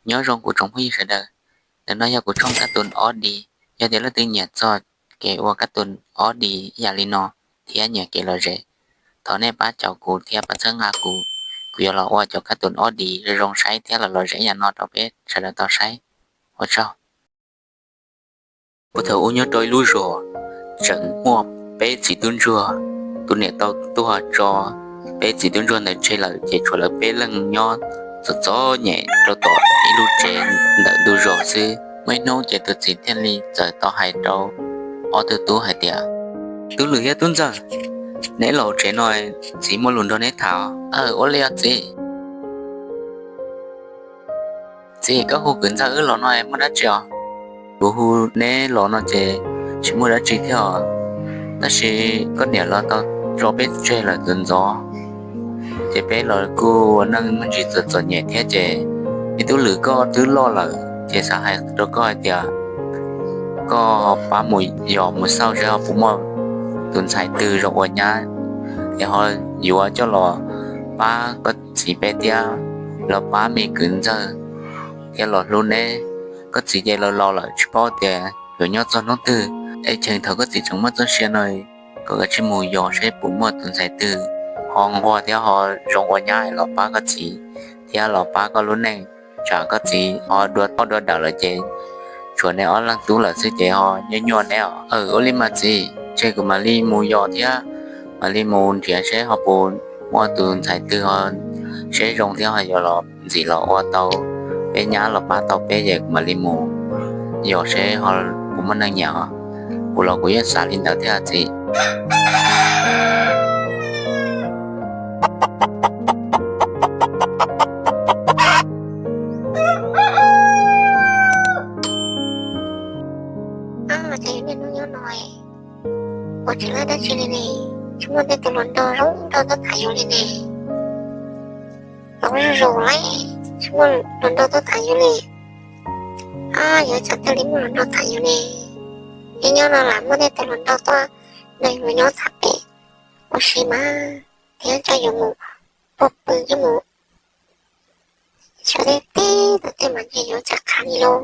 Nyob zoo kuv tsoom phooj ywg sawv daws, ntawm no yog kuv tshooj kab tus ob D. Yog tias leej twg nyiam txog kev ua kab tus ob D ib yam li no thiab nyiam kev lom zem, thov nej pab caum kuv thiab pab txhawb nqa kuv, kuv yuav los ua cov kab tus ob D zoo zoo saib thiab los lom zem ib yam no rau peb sawv daws tau saib. Ua tsaug. Puag thaum ub nyob rau ib lub zos tseem muaj peb txiv tub ntsuag. Tus niam tau tuag tso peb txiv tub ntsuag ntawd tseg lawm ces tshuav lawv peb leeg nyob txom txom nyem rau tom ib lub tsev ntawm ntug zos xwb. Muaj ib hnub ces tus txiv thiaj li txawm tau hais rau ob tug tub hais tias, Tub Lwm thiab Tub Ntxawg, neb los tsev no, txiv muaj lus nrog neb tham. Aw, ua li os txiv. Txiv, koj hu kwv ntxawg wb los no muaj dab tsi os? Kuv hu neb los no ces tsis muaj dab tsi thiab os, tab sis koj niam los tau tso peb tseg lawm txom ntxov, ces peb los kuj ua neej muaj ntsis txom txom nyem thiab ces ib Tub Lwm koj twb loj lawm ces xav hais rau koj hais tias koj pab mus yos mus xauj seb ho puas muaj tus ntxhais twg zoo ua nyab es ho yuav coj los pab koj txiv peb thiab los pab me kwv ntxawg thiab los hlub neb. Koj txiv ces laus laus lawm tsis paub tias yuav nyob txog hnub twg. Es cheem thaum koj txiv tseem muaj txoj sia no, koj kav tsij mus yos seb puas muaj tus ntxhais twg ho nquag thiab ho zoo ua nyab los pab koj txiv thiab los pab koj lub neej. Tsam koj txiv ho dua toj dua dawm lawm ces tshuav neb ob leeg tub lawm xwb ces ho nyuaj nyuaj neb os. Aw, ua li mas txiv, ces kuv mam li mus yos thiab mam li mus nrhiav seb ho puas muaj tus ntxhais twg ho seb zoo thiab ho yuav los ntxiv los ua tau peb nyab los pab tau peb ces kuv mam li mus yos seb ho puas muaj neeg nyiam os. Kuv los kuv yeej xav li ntawd thiab txiv. Ua tsis muaj dab tsi li ne, tsis muaj tej tus hluas nraug zoo nraug tuaj tham yus li ne. Los zuj zus lawm, tsis muaj hluas nraug tuaj tham yus li. Yuav tsam thiaj li muaj hluas nraug tham yus ne. Nyob nyob no lam muaj tej tus hluas nraug tuaj nrog yus nyob tham pem ua si mas thiab coj yus mus puag pw coj mus xyuas tej teb tom tej mas ntshe yuav tsam qab li lauj.